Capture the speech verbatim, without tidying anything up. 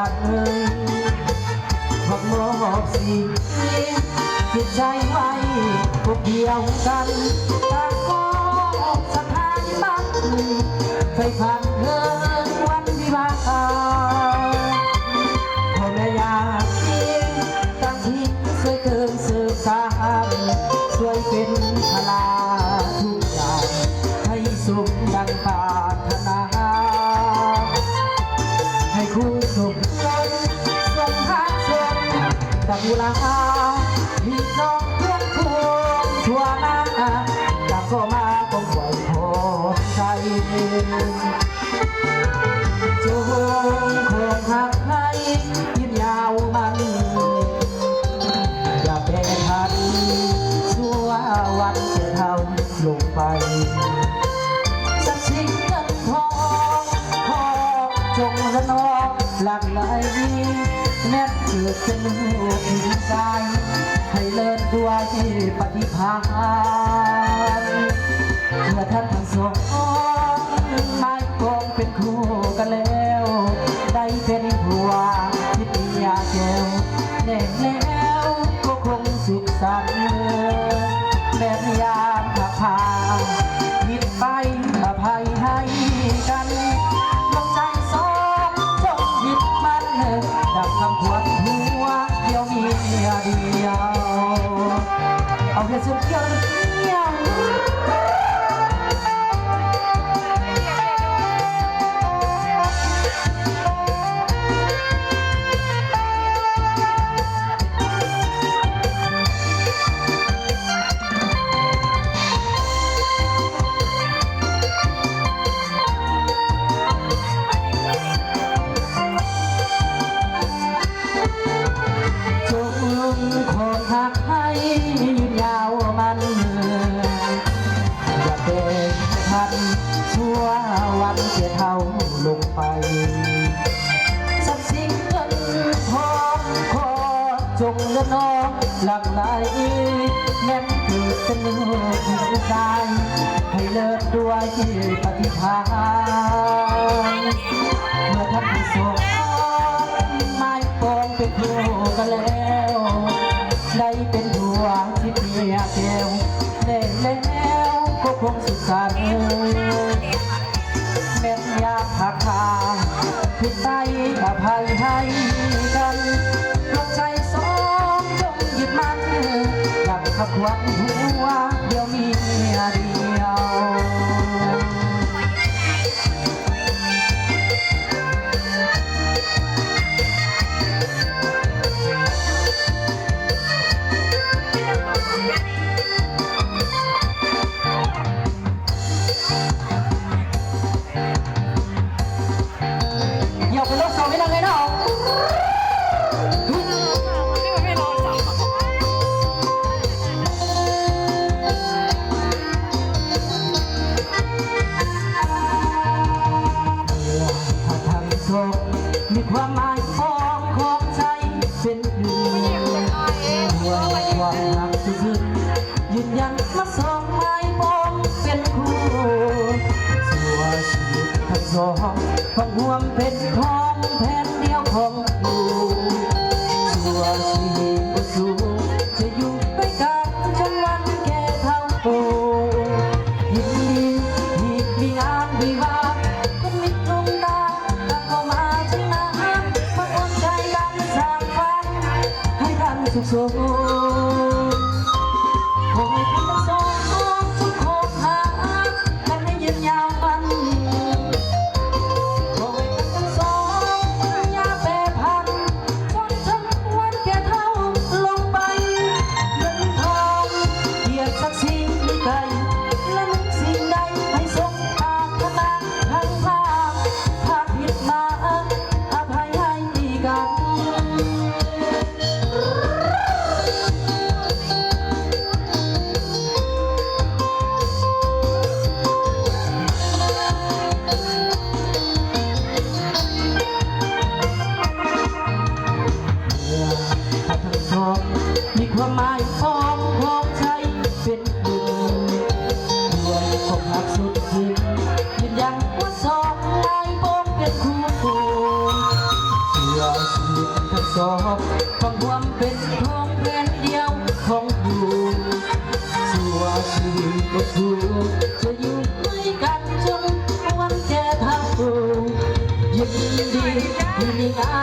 าดเอ่ย ขอมอบสิ่งจิตใจไว้พวกเดียวกัน ต่างก็ศรัทธายึดมั่น ใฝ่ฝันเถิดวันวิวาห์ พ่อแม่ญาติต่างทิ้งช่วยเกินสืบสาน ช่วยเป็นพลาทุกอย่าง ให้สมดังปรารถนา ให้คู่สมรสสมทางสมดังอุรา พี่น้องเพื่อนคู่ทั่วหน้า ต่างก็มาก้มไหว้ขอใจ จงคงหักให้ยืนยาวมัน อย่าแปรผัน ชั่ววันจะเท่าลงไป สักสิ่งเงินทอง ขอจงระนองหลั่งไหล แม้เกิดเป็นลูกหญิงชาย ให้เลิศด้วยปฏิภาณ เมื่อท่านทั้งสองหมายปองเป็นคู่กันแล้ว ได้เป็นผัวทิพย์ยาแก้ว แน่แล้วก็คงสุขสันต์ แม้ยามผักพาผิดไปอภัยให้กัน ดวงใจสองจงยึดมั่น ดังคำขวัญผัวเดียวเมียเดียว เอาเพียงสุดเดียวเดียว จงคงหักให้ยืนยาวมัน อย่าแปรผัน ชั่ววันจะเท่าลงไป ทรัพย์สินเงินทองขอจงเลือนองหลั่งไหล แม้นเกิดเป็นลูกผู้ชาย ให้เลิศด้วยปฏิภาณ เมื่อท่านทั้งสองหมายปองเป็นคู่กันแล้ว ได้เป็นผัวทิพย์เมียแก้ว แน่แล้วก็คงสุขสันต์ แม้นยามผักพาผิดไปอภัยให้กัน ดวงใจสองจงยึดมั่น ดังคำขวัญผัวเดียวเมียเดียว อย่าไปลบสองไม่ได้เลยนะ เมื่อพระทั้งสองมีความหมายปองของใจเป็นหนึ่ง ด้วยความรักสุดๆ ยืนยันมาสองไม้ปองเป็นคู่ ชั่วชีวิตทั้งสองต้องห่วมเป็นของแผ่นเดียวของคู่ ชั่วชีวิตประสูงจะอยู่ด้วยกันจนวันแก่เฒ่า ยินดีที่มีงานวิวาห์ คุณมิตรดวงตา ก็มาถึงนาน มาร่วมใจกันสร้างฝัน ให้ท่านสุขสม ขอให้ท่านทั้งสองจงคบหากันให้ยืนยาวมัน ขอให้ท่านทั้งสองอย่าแปรผัน จนถึงวันแก่เฒ่าลงไป เงินทองเกียรติศักดิ์ศรีมีไกล และนึกสิ่งใดให้สมปรารถนา ทั้งภาคภาคผิดมา อภัยให้กัน ชอบฟังความเป็นของแผ่นเดียวของอยู่ ชั่วชีวิตก็สู้จะอยู่ด้วยกันจนวันแก่เฒ่า ยินดีที่มีงาน